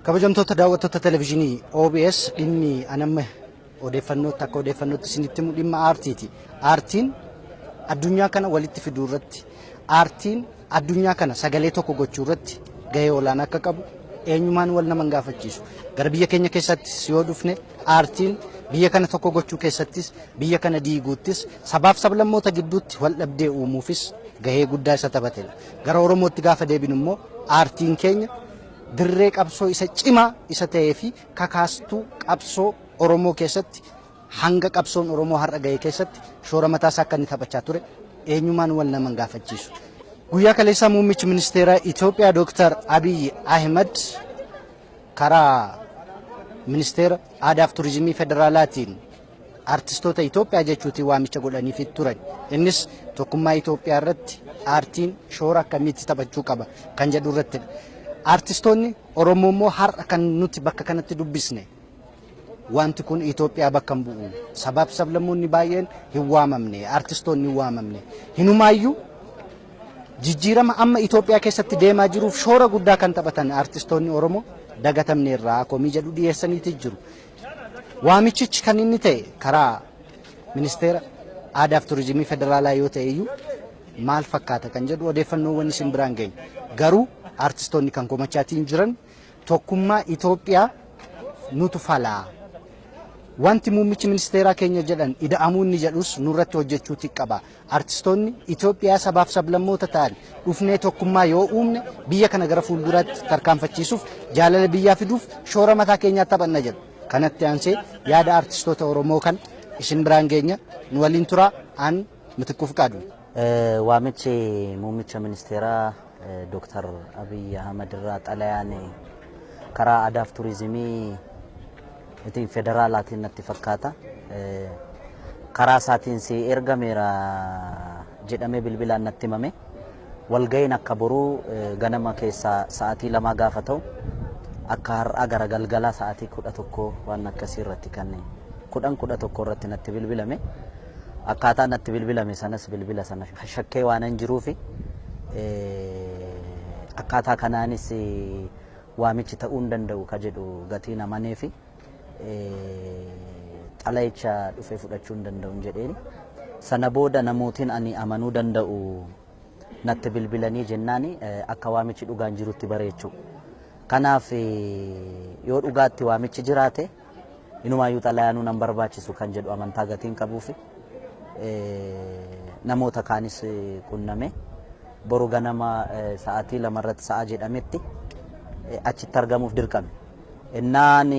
Kabajamtoota daawwattoota televezyiinii OBS, dhimmi anamma odeeffannootti akka odeeffannootti isinitti himu dhimma aartiiti. Aartiin addunyaa kana walitti fiduu irratti, aartiin addunyaa kana sagalee tokko gochuu irratti gahee olaanaa akka qabu eenyumaan wal nama hin gaafachiisu. Gara biyya keenya keessattis yoo dhufne, aartiin biyya kana tokko gochuu keessattis, biyya kana diiguuttis, sabaaf sablammoota gidduutti wal dhabdee uumuufis gahee guddaa isa taphatedha. Gara Oromootti gaafa deebinu immoo, aartiin keenya dirree qabsoo isa cimaa isa ta'ee fi kakaastuu qabsoo Oromoo keessatti, hanga qabsoon Oromoo har'a gahe keessatti shoora mataasaa akka inni taphachaa ture eenyumaan wal nama hin gaafachiisu. Guyyaa kaleessaa muummichi ministeera Itoophiyaa Dr. Abiy Ahmed karaa ministeera aadaa fi turizimii federaalaatiin artistoota Itoophiyaa jechuutiin waamicha godhaniif turan. Innis tokkummaa Itoophiyaa irratti aartiin shoora akkamiitti taphachuu qaba kan jedhu irrattidha. Artistoonni Oromoo immoo har'a kan nuti bakka kanatti dubbisne, wanti kun Itoophiyaa bakka hin bu'u. Sabaaf sablammoonni baay'een hin waamamne, artistoonni hin waamamne. Hinumaayyuu jijjiirama amma Itoophiyaa keessatti deemaa jiruuf shoora guddaa kan taphatan artistoonni Oromoo dagatamne irraa komii jedhu dhiyeessaniiti jiru. Waamichichi kan inni ta'e karaa ministeera aadaa fi turizimii federaalaa yoo ta'e iyyuu, maal fakkaata kan jedhu odeeffannoowwan isin biraan geenye. Garuu artistoonni kan komachaatiin jiran tokkummaa Itoophiyaa nutu falaa. Wanti muummichi ministeeraa keenya jedhan ida'amuu inni jedhus nurratti hojjechuuti qaba. Artistoonni Itoophiyaa sabaaf sablammoota ta'an dhufnee tokkummaa yoo uumne, biyya kana gara fuulduraatti tarkaanfachiisuuf, jaalala biyyaa fiduuf shoora mataa keenyaa taphanna jedhu. Kanatti aansee yaada artistoota Oromoo kan isin biraan geenya. Nu waliin turaa. Aan Mitikkuu Fiqaadu. Waamichi muummicha ministeeraa Dr. Abiy Ahmad irraa xalayaan karaa aadaaf turizimii ittiin federaalaatiin natti fakkaata. Karaa isaatiin si ergameera jedhamee bilbilaan natti himame. Walga'iin akka boruu ganama keessaa sa'aatii 2 gaafa ta'u, akka har'aa gara galgalaa sa'aatii 11 waan akkasii irratti, kan 10 11 irratti natti bilbilame. Akkaataa natti bilbilame sanas, bilbila sana shakkee waan hin jiruufi, akkaataa kanaanis waamichi ta'uu hin danda'u ka jedhu gatiin amaneefi, xalayicha dhufee fudhachuu hin danda'u jedheeni. Sana booda namootiin ani amanuu danda'u natti bilbilanii jennaani akka waamichi dhugaan jirutti bareechuu. Kanaaf yoo dhugaatti waamichi jiraate, inumaayyuu xalayaanuu nan barbaachisu kan jedhu amantaa gatiin qabuufi, namoota kaanis qunname, boru ganama sa'aatii 2 irratti sa'a jedhametti achitti argamuuf dirqame. Innaan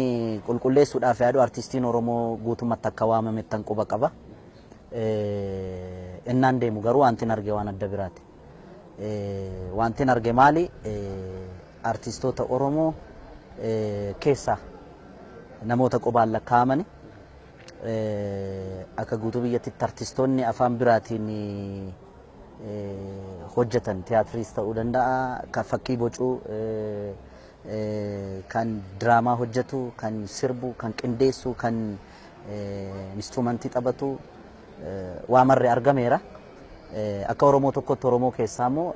qulqulleessuudhaaf yaadu, artistiin Oromoo guutummaatti akka waamamettan quba qaba. Innaan deemu garuu wantin arge waan adda biraati. Wantin arge maali? Artistoota Oromoo keessaa namoota qubaan lakkaa'amani. Akka guutuu biyyattitti artistoonni afaan biraatiin hojjetan, tiyaatiriis ta'uu danda'a, kan fakkii bocuu, kan diraamaa hojjetu, kan sirbu, kan qindeessu, kan instrumentii taphatu waa marre argameera. Akka Oromoo tokkotti, Oromoo keessaa immoo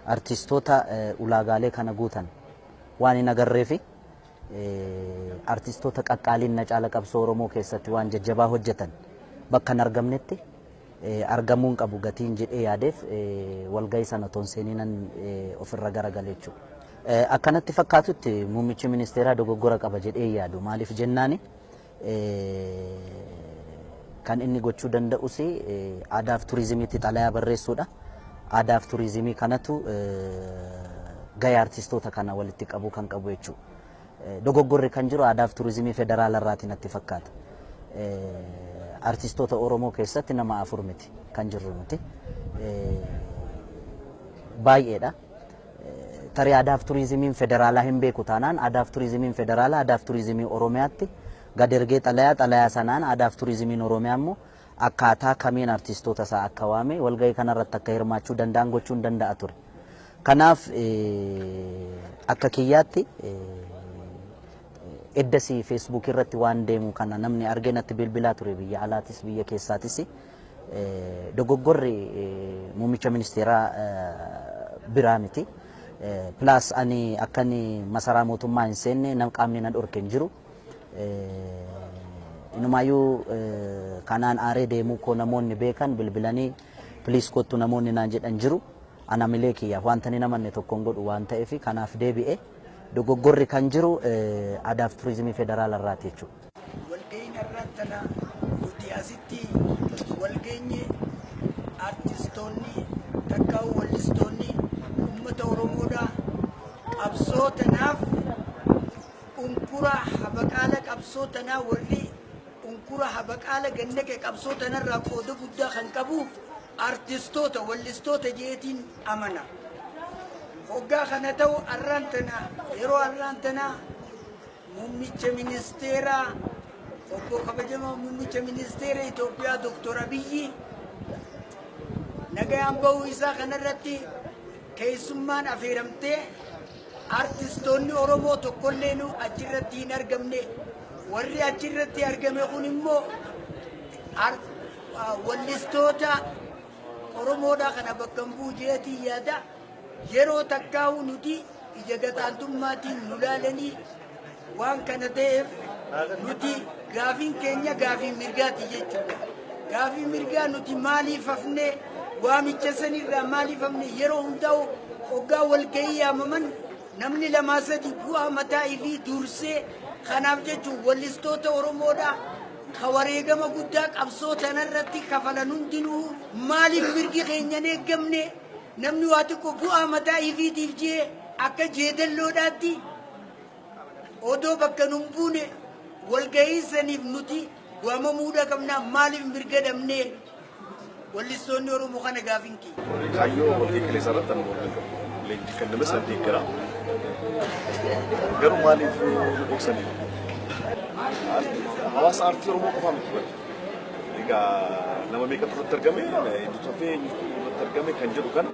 artistoota ulaagaalee kana guutan waan hin agarreefi, artistoota qaqqaaliin na caala qabsoo Oromoo keessatti waan jajjabaa hojjetan bakka hin argamnetti argamuun qabu gatiin jedhee yaadeef, walgahii sana otoo hin seeninan ofirra garagale jechuudha. Akkanatti fakkaatutti muummichi ministeeraa dogoggora qaba jedhee yaadu. Maaliif jennaani, kan inni gochuu danda'us aadaaf turizimiitti xalayaa barreessuudha. Aadaaf turizimii kanatu gahee artistoota kana walitti qabuu kan qabu jechuudha. Dogoggorri kan jiru aadaaf turizimii federaala irraati natti fakkaata. Artistoota Oromoo keessatti nama afur miti kan jirru nuti. Baay'eedha. Tarii aadaaf turizimiin federaalaa hin beeku taanaan, aadaaf turizimiin federaalaa aadaaf turizimii Oromiyaatti gad ergee xalayaa sanaan aadaaf turizimiin Oromiyaa immoo akkaataa kamiin artistoota isaa akka waame, walgahii kanarratti akka hirmaachuu danda'an gochuu hin danda'a ture. Kanaaf akka kiyyaatti, eddasi Facebook irratti waan deemu kana namni argee natti bilbilaa ture, biyya alaatis biyya keessaatis, dogoggorri muummicha ministeeraa biraa miti. Plus ani akkan masaraa mootummaa hin seenne nam qaamni na dhorke hin jiru. Inumaayyuu kanaan aaree deemuu koo namoonni beekan bilbilanii please kottu namoonni naan jedhan jiru. Ana milee kiyyaaf wanta inni namanne tokkoon godhu waan ta'eef kanaaf deebi'e. Dogoggorri kan jiru aadaaf turizimii federaala irraati jechuudha. Walga'iin har'aan tana nuti asitti walgeenye artistoonni takkaa wallistoonni uummata Oromoodha. Qabsoo tanaaf unkura habaqaala qabsoo tanaa warri unkura habaqaala gannaqe qabsoo tanarraa qooda guddaa kan qabu artistoota wallistoota jeetiin amana. Hoggaa kana ta'u har'aan tana yeroo har'aan tana muummicha ministeeraa obbo kabajamaa muummicha ministeera Itoophiyaa Dooktor Abiyyi nagayaan bahuu isaa kanarratti keessummaan affeeramtee artistoonni Oromoo tokkollee nu achirratti hin argamne. Warri achirratti argame kun immoo wallistoota Oromoodhaa kana bakka hin bu'u jeetii yaada. Yeroo takkaa'u nuti ija gataantummaatiin nu laalanii waan kana ta'eef nuti gaafiin keenya gaafii mirgaati jechuudha. Gaafii mirgaa nuti maaliif hafne waamicha sanirraa maaliif hafne yeroo hundaa'u hoggaa walgahii yaamaman namni lamaa sadi bu'aa mataa ifii dursee kanaaf jechuun wallistoota Oromoodhaa ka wareegama guddaa qabsoo tanarratti kafalan hundinuu maaliif mirgi keenya hin eeggamne namni waa xiqqoo bu'aa mataa ifiitiif jee akka jeedalloodhaatti odoo bakka nun buune walgahii saniif nuti waamamuudha qabnaa maaliif mirga dhabnee wallistoonni Oromoo kana gaafiin kiyya. Kaayyoo walgahii kaleessa irratti ani mormii qabu. Leenjii kenname san deeggara. Garuu maaliif dhoksanii? Hawaasa aartii Oromoo qofaa miti bari. Egaa nama meeqatu irratti argame, eenyutu hafee, eenyutu irratti argame kan jedhu kana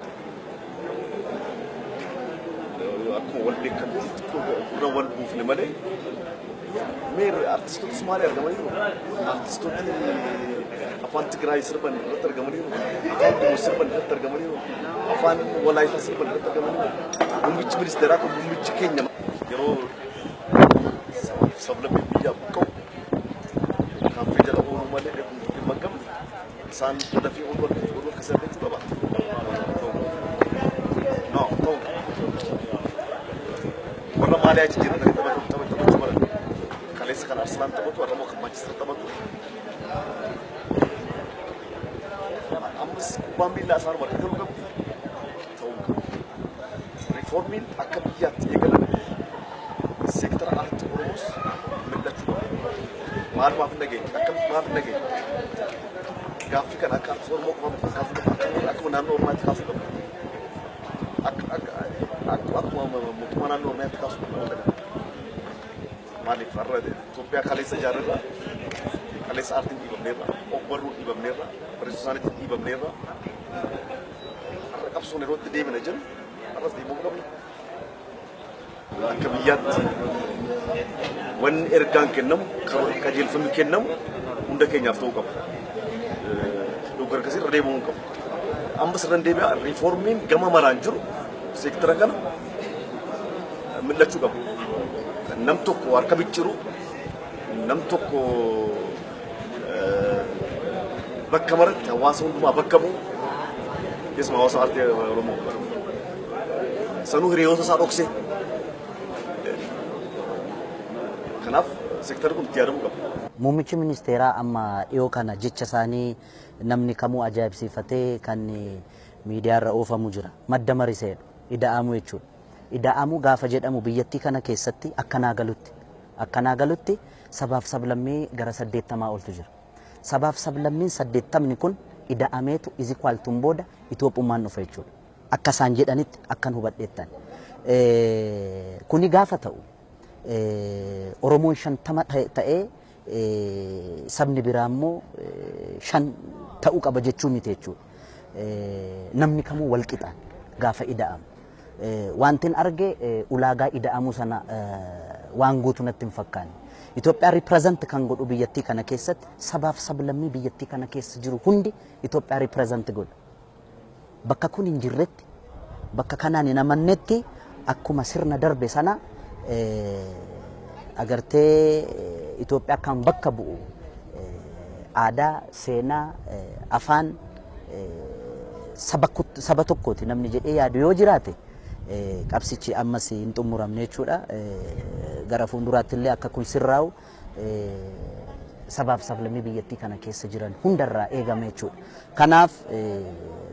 akkuma wal beekamtii xiqqoo gurra wal buufne malee mee artistoota Sumaalee argamaniiru, artistootni afaan Tigraay sirban irratti argamaniiru, afaan Oromoo sirban irratti argamaniiru, afaan Walaayitaa sirban irratti argamaniiru. Muummichi ministeeraa kun muummichi keenya yeroo sabaaf sablammii biyyaa buqqa'u kaaffee jala ooluu malee dhimma hin qabne isaan dafii ooluu ooluu akkasii argachuu qaba. No, ta'uu warra maaliyaa jijjiiran taphatu taphachuu baran. Kaleessa kan Arsenal taphatu, har'a immoo kan Manchester taphatu. Ammas kubbaan miillaa isaan harka galuu qabdi. Ta'uu qabu. Riiformiin akka biyyaatti eegalame seektara aartii Oromoos mil'achuu qaba. Maalumaaf hin dhageenye? Akkamitti maaf hin dhageenye? Gaaffii kana akka aartii Oromoo qofa kaasuu qaba. Akkuma naannoo Oromiyaatti kaasuu qaba. Akkuma mootummaa naannoo Oromiyaatti kaasuu qaba. Maaliif har'a Itoophiyaa kaleessa ijaarrerra, kaleessa aartiin dhiibamneerra, ogbarruun dhiibamneerra, barreessuu isaaniitiin dhiibamneerra. Har'a qabsoon yeroo itti deemina jennu har'as deemuu qabna. Akka biyyaatti wanni ergaan kennamu, qajeelfamni kennamu hunda keenyaaf ta'uu qaba. Dogoggora akkasii irra deebi'uu hin qabu. Ammas irra deebi'a riiformiin gama maraan jiru seektara kana mil'achuu qaba. Nam tokko harka micciru, nam tokko bakka maratti hawaasa hundumaa bakka bu'u, keessumaa hawaasa aartii Oromoo. Sanuu hiriyoota isaa dhoksee. Kanaaf seektarri kun itti yaadamuu qaba. Muummichi ministeeraa amma dhiyoo kana jecha isaanii namni kamuu ajaa'ibsiifatee kan miidiyaarra oofamu jira. Madda mariseedha. Ida'amuu jechuudha. Ida'amuu gaafa jedhamu biyyattii kana keessatti akkanaa galutti. Akkanaa galutti sabaaf sablammii gara 80 oltu jira. Sabaaf sablammiin 80 kun ida'ameetu is equal to booda Itoophummaan dhufa jechuudha. Akka isaan jedhanitti akkan hubadheettan. Kuni gaafa ta'u Oromoon 50 ta'ee sabni biraa immoo 5 ta'uu qaba jechuu miti jechuudha. Namni kamuu wal qixaan gaafa ida'amu. Wantin arge ulaagaa ida'amuu sana waan guutuu natti hin fakkaanne. Itoophiyaa represent kan godhu biyyattii kana keessatti sabaaf sablammii biyyattii kana keessa jiru hundi Itoophiyaa represent godha. Bakka kun hin jirretti, bakka kanaan hin amannetti Akkuma sirna darbe sana agartee Itoophiyaa kan bakka bu'u aadaa, seenaa, afaan saba tokkooti namni jedhee yaadu yoo jiraate qabsichi ammas hin xumuramne jechuudha. Gara fuulduraatti illee akka kun sirraa'u sabaaf sablammii biyyattii kana keessa jiran hundarraa eegama jechuudha. Kanaaf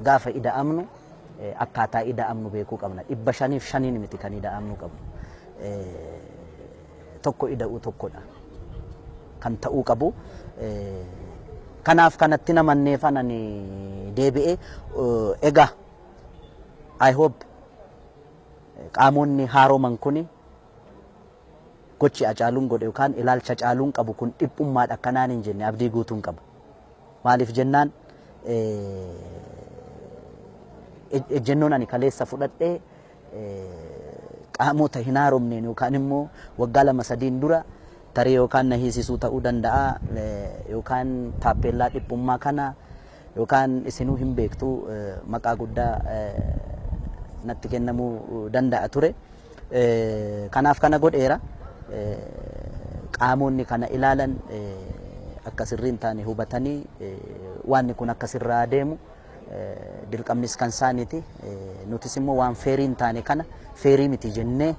gaafa ida'amnu akkaataa ida'amnu beekuu qabna. 505 miti kan ida'amnu qabnu. Tokko ida'uu tokkodha kan ta'uu qabu. Kanaaf kanatti namanneef ani deebi'ee egaa I hope qaamonni haaroman kuni gochi Hacaaluun godhe yookaan ilaalcha Hacaaluun qabu kun dhiphummaadha akkanaan hin jenne abdii guutuun qaba. Maaliif jennaan ejjennoon ani kaleessa fudhadhee qaamota hin haaromneen yookaan immoo waggaa 2-3 dura tarii yookaan na hiisisuu ta'uu danda'a yookaan taappeellaa dhiphummaa kana yookaan isinuu hin beektu maqaa guddaa natti kennamuu danda'a ture. Kanaaf kana godheera. Qaamonni kana ilaalan akka sirrii hin taane hubatanii waanni kun akka sirraa deemu dirqamnis kan isaaniiti. Nutis immoo waan feerii hin taane kana feerii miti jennee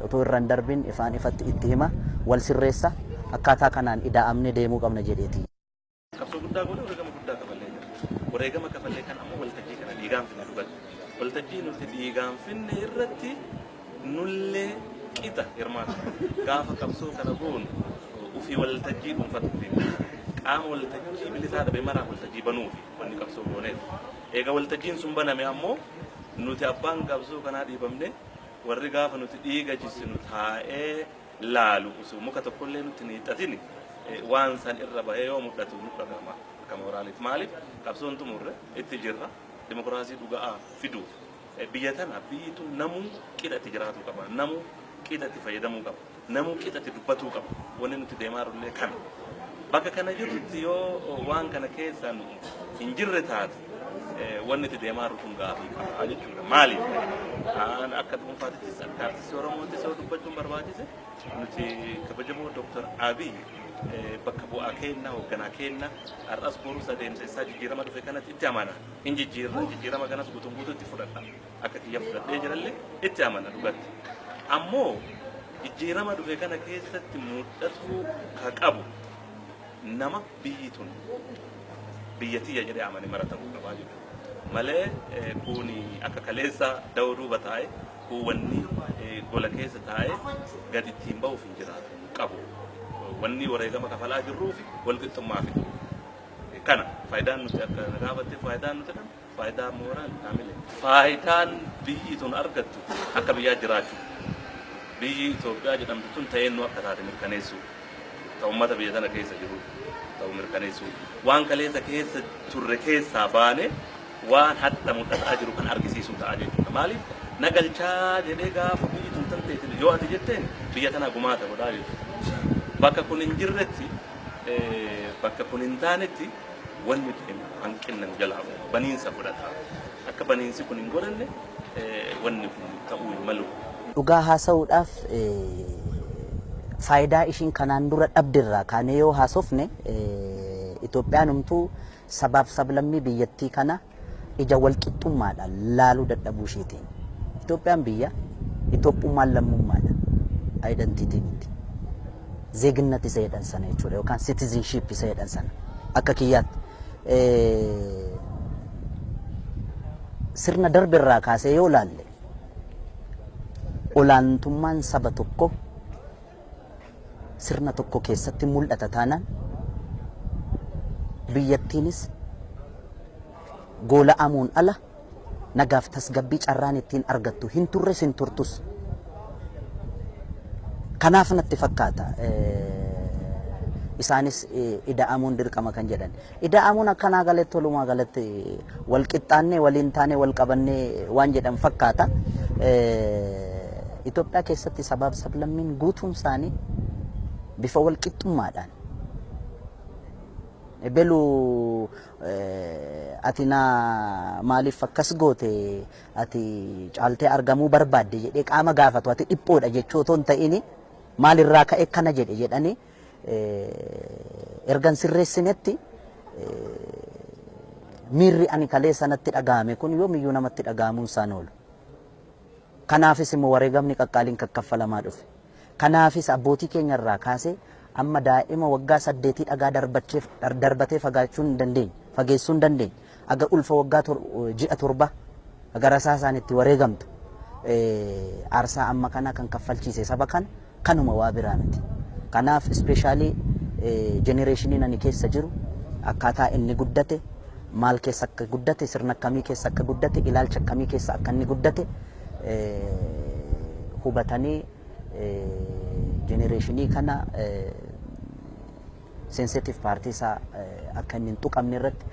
otoo irra hin darbin ifaan ifatti itti hima wal sirreessa akkaataa kanaan ida'amne deemuu qabna jedheeti. Qabsoo guddaa godhe wareegama guddaa kafallee jira. Wareegama kafallee kan ammoo waltajjii kana dhiigaan finne dhugatti. Waltajjii nuti dhiigaan finne irratti nullee qixa hirmaatu. Gaafa qabsoo kana goonu ofii waltajjii dhuunfatu fi qaama waltajjii bilisaa dhabe maraaf waltajjii banuufi wanni qabsoo gooneef. Egaa waltajjiin sun baname ammoo nuti abbaan qabsoo kanaa dhiibamne warri gaafa nuti dhiiga jissinu taa'ee laalu osoo muka tokkollee nutti hin hiixatin waan san irra bahee yoo mul'atu nu dhagahama akka mooraalitti. Maaliif qabsoon xumurre itti jirra dimokiraasii dhugaa fiduuf biyya tana biyyi tun namuu qixa itti jiraatuu qaba, namuu qixa itti fayyadamuu qaba, namuu qixa itti dubbatuu qaba. Wanni nuti deemaa jirrullee kana. Bakka kana jirrutti yoo waan kana keessaa nu hin jirre taate wanni itti deemaa jiru kun gaafii qaba jechuudha. Maaliif? Aan akka dhuunfaatittis akka artistii Oromoottis yoo dubbachuun barbaachise nuti kabajamoo Dr. Abiy bakka bu'aa kenna, hoogganaa kenna, har'as borus adeemsa isaa jijjiirama dhufe kanatti itti amana. Hin jijjiirra, jijjiirama kanas guutuun guutuutti fudhadha. Akka kiyya fudhadhee jirallee itti amana dhugatti. Ammoo jijjiirama dhufe kana keessatti mul'atuu ka qabu nama biyyi tun biyya tiyya jedhee amane mara ta'uu qabaa jechuudha. Malee kuni akka kaleessa da'oo duuba taa'e kuuwanni gola keessa taa'e gadi ittiin ba'uuf hin jiraatu qabu. Wanni wareegama kafalaa jirruu fi walqixxummaa fidu. Kana faayidaan nuti akka gaafatte faayidaan nuti qabnu faayidaa mooraan kaamile. Faayidaan biyyi tun argattu akka biyyaa jiraachuu. Biyyi Itoophiyaa jedhamtu tun ta'een nu akka taate mirkaneessuu. Ta'u uummata biyya tana keessa jiru ta'u mirkaneessuu. Waan kaleessa keessa turre keessaa baane waan hadha mul'ataa jiru kan argisiisuu ta'a jechuudha. Maaliif nagalchaa jedhee gaafa biyyi tun tanteeti yoo ati jetteen biyya tana gumaata godhaa jechuudha. Bakka kun hin jirretti bakka kun hin taanetti wanni deemu hanqinna nu jalaa uuma. Baniinsa godhata. Akka baniinsi kun hin godhanne wanni kun ta'uu hin malu. Dhugaa haasa'uudhaaf faayidaa ishiin kanaan dura dhabdirraa kaanee yoo haasofne Itoophiyaan humtuu sabaaf sablammii biyyattii kana ija walqixxummaadhaan laaluu dadhabuu isheetiin. Itoophiyaan biyya Itoophummaan lammummaadha. Aayidentiitii miti. Zeeginnat isa jedhan sana jechuudha yookaan citizenship isa jedhan sana akka kiyyaatti. Sirna darbe irraa kaasee yoo laalle olaantummaan saba tokko sirna tokko keessatti mul'ata taanaan biyyattiinis goola'amuun ala nagaaf tasgabbii carraan ittiin argattu hin turres hin turtus. Kanaaf natti fakkaata isaanis ida'amuun dirqama kan jedhan. Ida'amuun akkanaa galatti walumaa galatti wal qixxaannee waliin taanee wal qabannee waan jedhan fakkaata. Itoophiyaa keessatti sabaaf sablammiin guutuun isaanii bifa wal qixxummaadhaan Ebelu ati na maaliif akkas goote, ati caaltee argamuu barbaadde jedhee qaama gaafatu ati dhiphoodha jechuu otoo hin ta'ini, maalirraa ka'e kana jedhe jedhanii ergan sirreessinetti, miirri ani kalee sanatti dhagahame kun yoomiyyuu namatti dhagahamuun isaan oolu. Kanaafis immoo wareegamni qaqqaaliin kakkaffalamaa dhufe. Kanaafis abbootii keenya irraa kaasee amma daa'ima waggaa 8 dhagaa darbatee fagaachuu hin dandeenye, fageessuu hin dandeenye. Aga ulfa waggaa ji'a 7 aga rasaa isaan itti wareegamtu. Aarsaa amma kana kan kaffalchiise saba kana kanuma, waa biraa miti. Kanaaf especially generationiin ani keessa jiru akkaataa inni guddate, maal keessa akka guddate, sirna akkamii keessa akka guddate, ilaalcha akkamii keessa akka inni guddate hubatanii, generationii kana sensitive partii isaa akka inni hin tuqamne irratti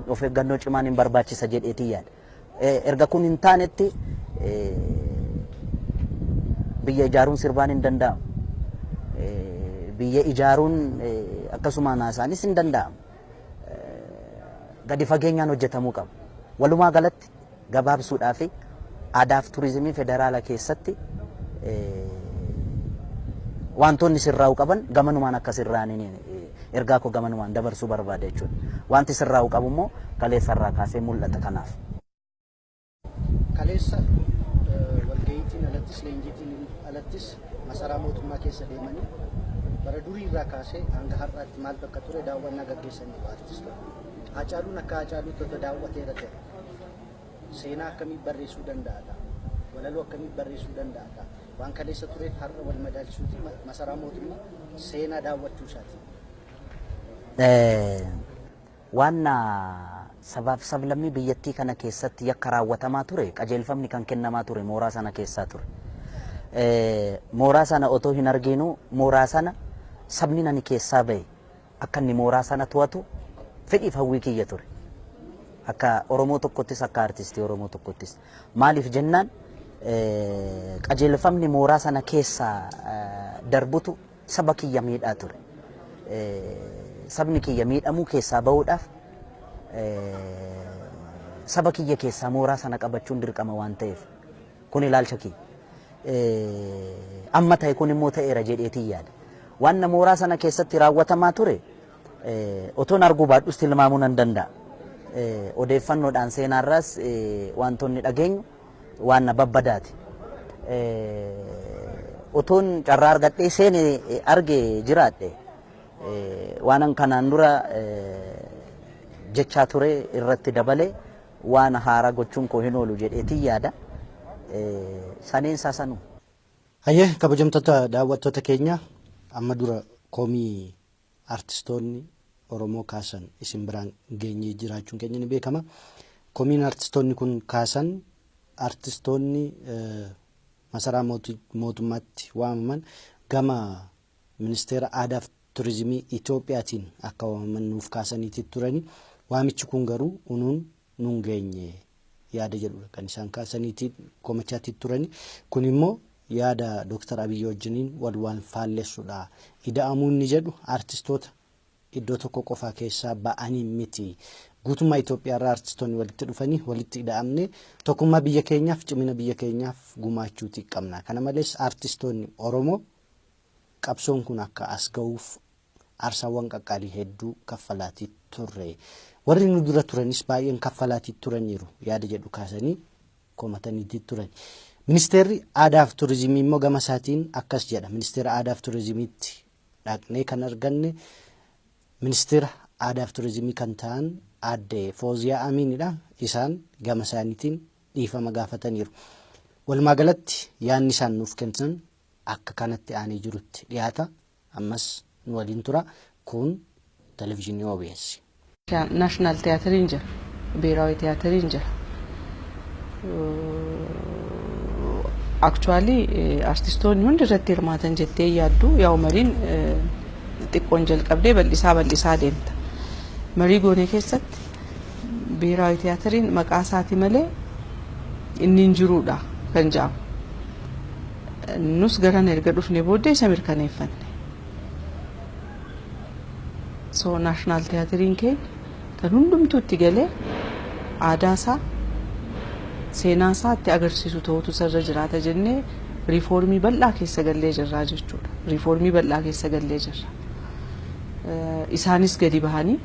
of eeggannoo cimaan hin barbaachisa jedheetii yaada. Erga kun hin taanetti biyya ijaaruun sirbaan hin danda'amu. Biyya ijaaruun akkasumaan haasaanis hin danda'amu. Gadi fageenyaan hojjetamuu qaba. Walumaa galatti gabaabsuudhaa fi aadaaf turizimii federaala keessatti wantoonni sirraa'uu qaban gamanumaan akka sirraa'aniin ergaa koo gamanumaan dabarsuu barbaada jechuudha. Wanti sirraa'uu qabu immoo kaleessarraa kaasee mul'ata kanaaf. Kaleessa walga'iitiin alattis, leenjiitiin alattis masaraa mootummaa keessa deemanii bara durii irraa kaasee hanga har'aatti maal bakka ture daawwannaa gaggeessaniiru artistoonni. Hacaaluun akka Hacaaluutti otoo daawwateera ta'e seenaa akkamii barreessuu danda'a? Walaloo akkamii barreessuu danda'a? Waan kaleessa tureef har'a wal madaalchisuuti masaraa mootummaa seenaa daawwachuu isaati. Waan sabaaf sablammii biyyattii kana keessatti yakka raawwatamaa ture qajeelfamni kan kennamaa ture mooraa sana keessaa ture. Mooraa sana otoo hin arginu, mooraa sana sabni nani keessaa bahe akka inni mooraa sana to'atu fedhiif hawwii kiyya ture. Akka Oromoo tokkottis, akka artistii Oromoo tokkottis. Maaliif jennaan, qajeelfamni mooraa sana keessaa darbutu saba kiyya miidhaa ture. Sabni kiyya miidhamuu keessaa bahuudhaaf saba kiyya keessaa mooraa sana qabachuun dirqama waan ta'eef, kun ilaalcha kiyya. Amma ta'e kun immoo ta'eera jedheetiin yaada. Waan mooraa sana keessatti raawwatamaa ture otoon arguu baadhus tilmaamuu nan danda'a. Odeeffannoodhaan seenaarraas wantoonni dhageenyu waan babbadaati. Otoon carraa argadhee seene arge jiraadhe, waan kanaan dura jechaa ture irratti dabalee waan haaraa gochuun koo hin oolu jedheetiin yaada. Saneen isaa sanuu. Hayyee, kabajamtoota daawwattoota keenya, amma dura komii artistoonni Oromoo kaasan isin biraan geenyee jiraachuun keenya ni beekama. Komiin artistoonni kun kaasan, artistoonni masaraa mootummaatti waamaman gama ministeera aadaaf turizimii Itoophiyaatiin akka waamaman nuuf kaasaniiti turani. Waamichi kun garuu unuun nuun geenye yaada jedhudha kan isaan kaasaniiti komachaatti turani. Kun immoo yaada Dooktar Abiyyi wajjiniin wal waan faallessudha. Ida'amuun ni jedhu artistoota iddoo tokko qofaa keessaa ba'anii miti. Guutummaa Itoophiyaa irraa artistoonni walitti dhufanii walitti ida'amne tokkummaa biyya keenyaaf, cimina biyya keenyaaf gumaachuuti qabna. Kana malees artistoonni Oromoo qabsoon kun akka as ga'uuf aarsaawwan qaqqaalii hedduu kaffalaatii turre. Warri nu dura turanis baay'een kaffalaatii turaniiru yaada jedhu kaasanii komataniitii turan. Ministeerri aadaa fi turizimii immoo gama isaatiin akkas jedha. Ministeera aadaa fi turizimiitti dhaqnee kan arganne ministeera aadaa fi turizimii kan ta'an aadde Fooziyaa Amiinidha. Isaan gama isaaniitiin dhiifama gaafataniiru. Walumaa galatti yaadni isaan nuuf kennan akka kanatti aanee jirutti dhiyaata. Ammas nu waliin tura. Kun televizyiinii OBS. National theateriin jira. Biiraawi theateriin jira. Actually artistoonni hundi irratti hirmaatan jettee yaaddu, yaa'u mariin xiqqoon jalqabdee bal'isaa bal'isaa deemta. Marii goonee keessatti biiraawi theateriin maqaa isaati malee inni hin jiruudha kan jedhamu. Nus garan erga dhufne booddee isa mirkaneeffanne. So So naashinaal tiyaatiriin keenya kan hundumtuu itti galee aadaa isaa seenaa isaa itti agarsiisu ta'utu isarra jiraata jennee riifoormii bal'aa keessa gallee jirraa jechuudha. Riifoormii bal'aa keessa gallee jirra. Isaanis gadi bahanii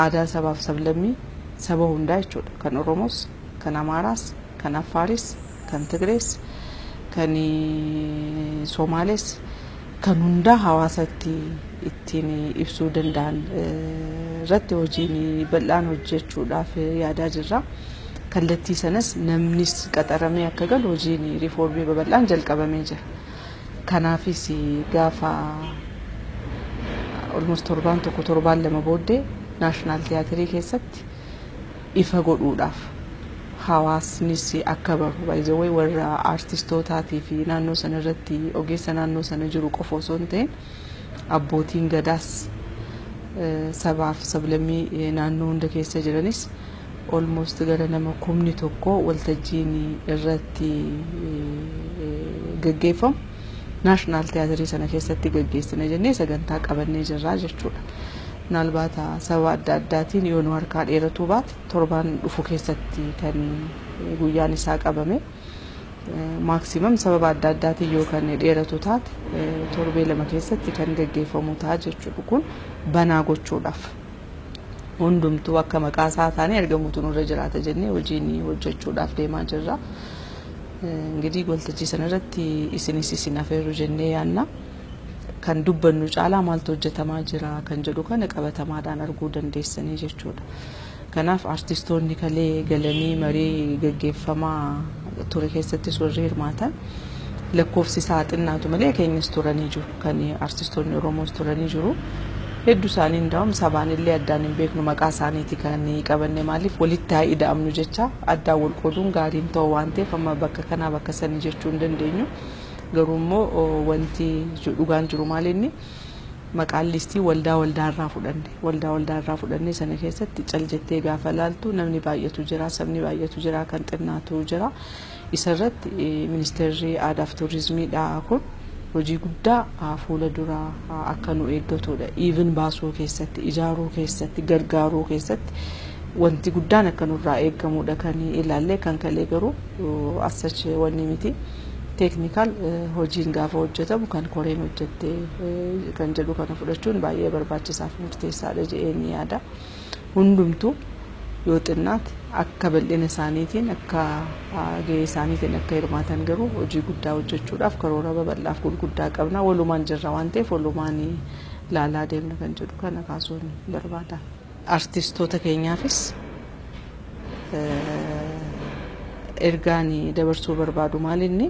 aadaa sabaaf sablammii saba hundaa jechuudha. Kan Oromoos, kan Amaaraas, kan Affaaris, kan Tigrees, kan Somaalees, kan hundaa hawaasatti ittiin ibsuu danda'an irratti hojiin bal'aan hojjechuudhaaf yaadaa jirra. Kallattii sanas namnis qaxaramee akka galu hojiin riifoormii babal'aan jalqabamee jira. Kanaafis gaafa almost torbaan tokko torbaan lama booddee naashinaal tiyaatirii keessatti ifa godhuudhaaf hawaasnis akka baru baay'ee warra aartistootaatii fi naannoo sana irratti ogeessa naannoo sana jiru qofa osoo hin ta'in abbootiin gadaas sabaaf sablammii naannoo hunda keessa jiranis almost gara nama 1,000 waltajjiin irratti gaggeeffamu naashinaal tiyaatirii sana keessatti gaggeessina jennee sagantaa qabannee jirraa jechuudha. Naalbaata sababa adda addaatiin yoo nu harkaa dheeratuu baate torbaan dhufu keessatti kan guyyaan isaa qabame maaksimam sababa adda addaatiin yoo kan dheeratu taate torbee 2 keessatti kan gaggeeffamu ta'a jechuudha. Kun banaa gochuudhaaf hundumtuu akka maqaa isaa taanee argamutu nurra jiraata jennee hojiin hojjechuudhaaf deemaa jirra. Ingidihi waltajjii sanarratti isinis isin afeerru jennee yaanna. Kan dubbannu caalaa maaltu hojjetamaa jira kan jedhu kana qabatamaadhaan arguu dandeessanii jechuudha. Kanaaf artistoonni kalee galanii marii gaggeeffamaa ture keessattis warri hirmaatan lakkoofsi isaa xinnaatu malee keenyas turanii jiru. Kan artistoonni Oromoos turanii jiru. Hedduu isaanii ndaa'um sabaan illee addaan hin beeknu maqaa isaaniiti kan qabanne maaliif walitti haa ida'amnu jecha addaan wal qooduun gaariin ta'u waan ta'eef amma bakka kanaa bakka sanii jechuu hin dandeenyu. Garuu immoo wanti dhugaan jiru maal inni maqaan listii waldaa waldaarraa fudhanne waldaa waldaarraa fudhanne sana keessatti cal jettee gaafa laaltu namni baay'atu jira sabni baay'atu jira kan xinnaatu jira. Isarratti ministeerri aadaa fi turizimiidha kun hojii guddaa fuula duraa akka nu eeggatudha. Even baasuu keessatti, ijaaruu keessatti, gargaaruu keessatti wanti guddaan akka nurraa eeggamudha kan ilaalle kan kalee garuu as wanni miti. Teeknikaal hojiin gaafa hojjetamu kan koreen hojjette kan jedhu kana fudhachuun baay'ee barbaachisaaf murteessaadha jedhee ni yaada. Hundumtuu yoo xinnaate akka bal'ina isaaniitiin akka gahee isaaniitiin akka hirmaatan garuu hojii guddaa hojjechuudhaaf karoora babal'aaf gurguddaa qabna. Walumaan jirra waan ta'eef walumaan laalaa deemna kan jedhu kana kaasuun barbaada. Artistoota keenyaafis ergaan dabarsuu barbaadu maal inni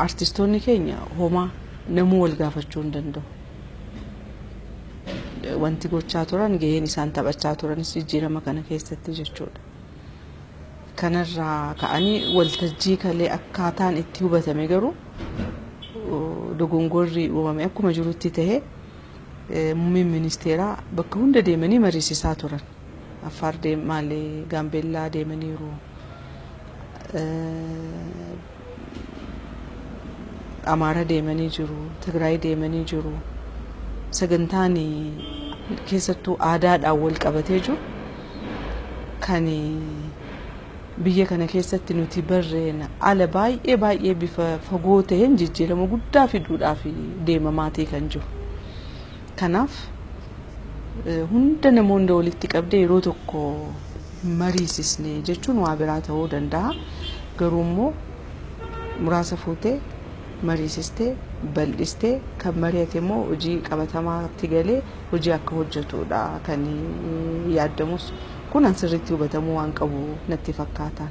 artistoonni keenya homaa namuu wal gaafachuu hin danda'u. Wanti gochaa turan gaheen isaan taphachaa turanis jijjiirama kana keessatti jechuudha. Kanarraa ka'anii waltajjii kalee akkaataan itti hubatame garuu dogongorri uumame akkuma jirutti tahee muummeen ministeeraa bakka hunda deemanii mariisisaa turan. Affaar maalee Gaambeellaa deemaniiru. Amaara deemanii jiru, Tigraay deemanii jiru. Sagantaan keessattuu aadaadhaan wal qabatee jiru kan biyya kana keessatti nuti barreen ala baay'ee baay'ee bifa fagoo ta'een jijjiirama guddaa fiduudhaaf deemamaatii kan jiru. Kanaaf hunda namoonni walitti qabdee yeroo tokko mariisisne jechuun waa biraa ta'uu danda'a. Garuu immoo muraasa fuutee mariisistee bal'istee kan mari'ate immoo hojii qabatamaatti galee hojii akka hojjetudha kan yaadamus kun sirriitti hubatamuu waan qabu natti fakkaata.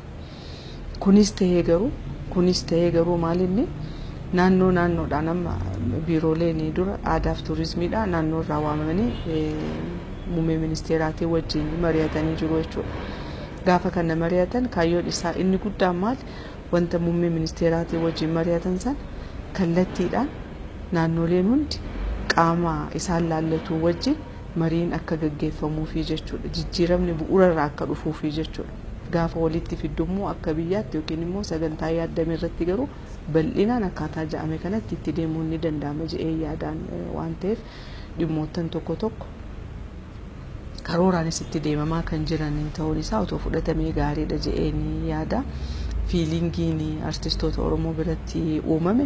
Kunis ta'ee garuu maal inni naannoo naannoodhaan amma biirooleen dura aadaa fi turizimiidha naannoo irraa waamamanii muummee ministeeraatiin wajjin mari'atanii jiru jechuudha. Gaafa kana mari'atan kaayyoon isaa inni guddaan maal wanta muummee ministeeraatiin wajjin mari'atan sana kallattiidhaan naannoleen hundi qaama isaan laallatu wajjin mariin akka gaggeeffamuufi jechuudha. Jijjiiramni bu'uurarraa akka dhufuufi jechuudha. Gaafa walitti fiddummoo akka biyyaatti yookiin immoo sagantaa yaaddame irratti garuu bal'inaan akkaataa ja'ame kanatti itti deemuun ni danda'ama jedhee yaadaan waan ta'eef dhimmoottan tokko tokko karooraanis itti deemamaa kan jiran ta'uun isaa otoo fudhatamee gaariidha jedhee ni yaada. Fiilingiin artistoota Oromoo biratti uumame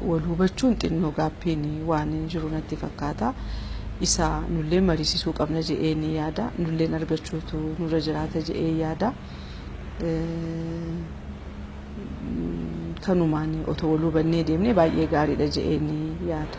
wal hubachuun xinnoo gaappiin waan jiru natti fakkaata. Isa nullee mariisisuu qabna jedhee ni yaada. Nulleen argachuutu nurra jiraata jedhee yaada. Kanumaan otoo wal hubannee deemnee baay'ee gaariidha jedhee ni yaada.